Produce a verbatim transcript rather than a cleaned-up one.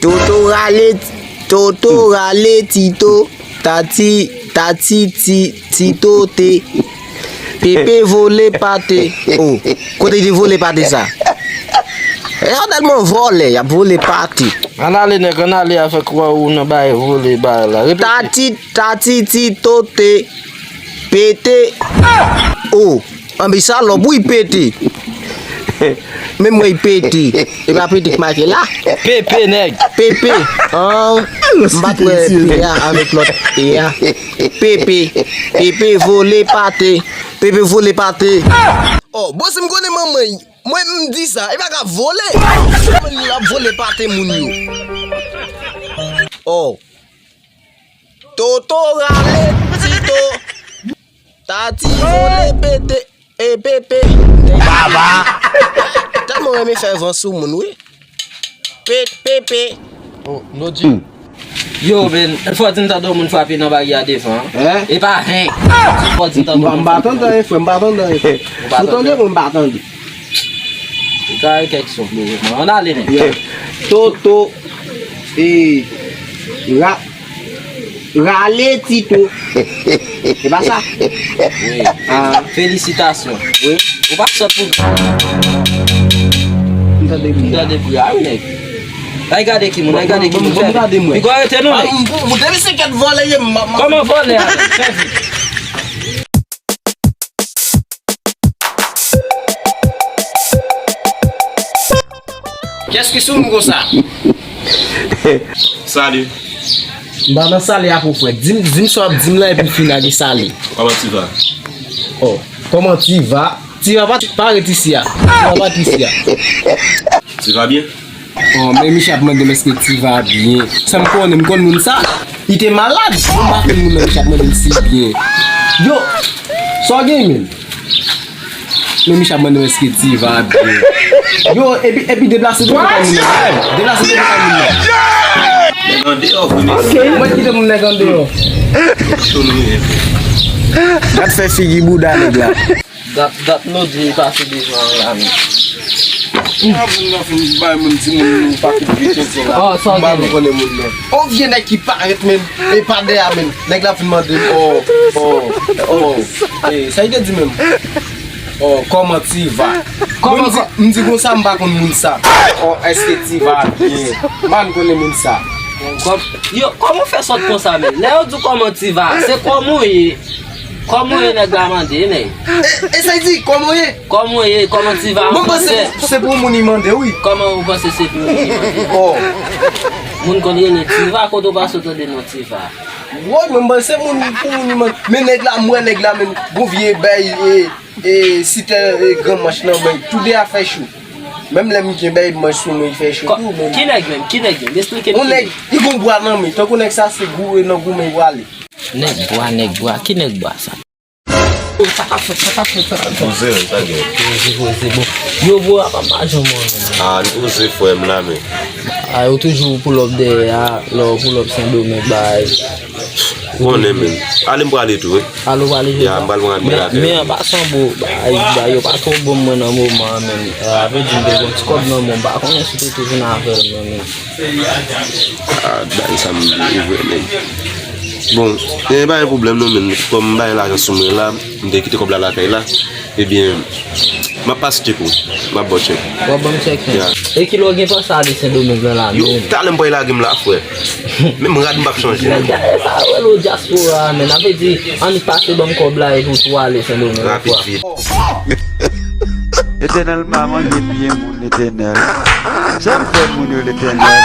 Toto rale, Toto rale Tito, Tati, Tati, Ti, Tito te, Pepe vole pate. Oh, kote li vole pate sa? E yo tèlman vòlè, y ap vole pate. Ann ale nèg, ann ale avèk wa ou nan bay vole bay la. Repete. Tati, Tati, Tito te, pete. Oh. Anben salòp wi pete. Men mwen pete. E pa pete k make la. Pepe nèg. Pepe. An, m pa t wè P a avèk lòt E a. Pepe. Pepe vole pate. Pepe vole pate. Oh, bon si m konnen manman y, mwen m di sa, e pa ka vole. Manman l ap vole pate moun yo. Oh. Toto rale Tito. Tati vole pete e pepe. Baba. Tèlman renmen fè van sou moun wi. Pete pepe. Oh, Lodi. Yo, men, fò di m tande yon moun frape nan baryè a devan. Hein? E pa hen. Fò di m tande yon moun frape. M pa tande anyen, frè, m pa tande anyen, frè. Ou pa tande? Ou tande, mwen m pa tande. Li ka gen kèk souf, men ann ale, men. Yeah. Toto, e, ra-, rale Tito. E pa sa? Wi. Ah. Felisitasyon. Wi. Ou pa sòt pou. M tande bri a. M tande bri a, wi, nèg. Ay gade ki moun, ay gade ki moun. Bon, bon, bon, gade mwen. Piga w rete non, nèg. Ah, m, m, depi se kèt vòlè ye, m, m, kòman vòlè a? Fè vit. Kiyès ki sou m konsa? Salut. M pa nan sale ak ou, frè. Di m, di m sa w ap di m la, epi m fin ak li sale. Comment tu vas? Oh, comment tu vas? Tiva pa, pa ret isi a. Tiva pa t isi a. Tu vas bien? Oh, men misye ap mande m èske Tiva byen. Sa m konnen, m konn moun sa. Li te malad. Mwen m pa konn moun nan, misye ap mande m si byen. Yo, sa w gen, men? Men misye ap mande m èske Tiva byen. Yo, epi, epi deplase depi kay moun nan. Deplase depi kay moun nan. Nèg andeyò, vre mesye. Mwen kite moun nèg andeyò. Cho nou ye. Gad fè figi bouda nèg la. Dat, dat Lodi pase devan an la, men. Moun nan fin bay moun timoun nou pa tout vye tenten la. Oh, sa w gen? M pa konnen moun nan. On vye nèg ki parèt menm, e pa dèyè menm. Nèg la fin mande m, oh, oh, oh. Eh, sa li te di menm? Oh, comment tu vas? Kòman m di, m di konsa, m pa konn moun sa. Oh, èske Tiva byen? M pa konnen moun sa. Kòm, yo, kòman w fè sòt konsa menm? Lè yo di w comment tu vas, se kòman w ye? Kòman w ye nèg la mande, nèg? E, e sa l di, kòman w ye? Kòman w ye? Comment tu vas an fransè? Mwen panse se pou moun li mande, wi. Kòman ou panse se pou moun li mande? Oh. Moun konn rele Tiva, kote w pase w tande non Tiva? Woy, mwen panse moun pou moun li mande. Men nèg la, m wè nèg la menm, gon vye bèy, e, e, sitè, e, gran manch nan men, toude a fè cho. Menm lè m gen bèy manch sou mwen, li fè cho tou, men. Ki nèg menm? Ki nèg menm? Esplike m. On nèg, li gon bwa nan men, tankou nèg sa se goure nan goumen pou ale. Nèg bwa, nèg bwa, ki nèg bwa sa? Sa k ap fèt, sa k ap fèt, sa k ap fèt? Poze, sa gen. Poze, poze, bon. Yo, bro, apa m pa janm wè w menm. Ah, li poze frè m la, men. Ah, yo toujou pull up dèyè a, lè yo pull up Sendomeng, bay. Ou konnen, men. Ale m prale tou, wi. Ale w prale tou. Ya, m pral pran admiratè. Men, men an pasan, bro, bay, bay, yo pa twò ban mwen nan moman an, men. Ah, vle di m te gon ti kòb nan men, m pa konnen si w te toujou nan afè m nan, men. Ah, bay sa m di, e vre, nèg. Bon, e pa gen pwoblèm non, men. Kòm m bay lajan sou mwen la, m te kite kòb la lakay la. Ebyen, m ap pase tchèk ou. M ap ba w tchèk. W ap ban m tchèk, men. Ya. E kilè w gen panse ale Sendomeng lan la, menm? Yo, talè m pral lage m la, frè. Menm rad m p ap chanje, men. Nèg, gade sa, wè lo dyaspora, men. Sa vle di, annik pase ban m kòb la, epi w tou ale Sendomeng, frè. Rapid, vit. Letènèl pa manje pye moun, Letènèl. Sa m fè moun yo, Letènèl?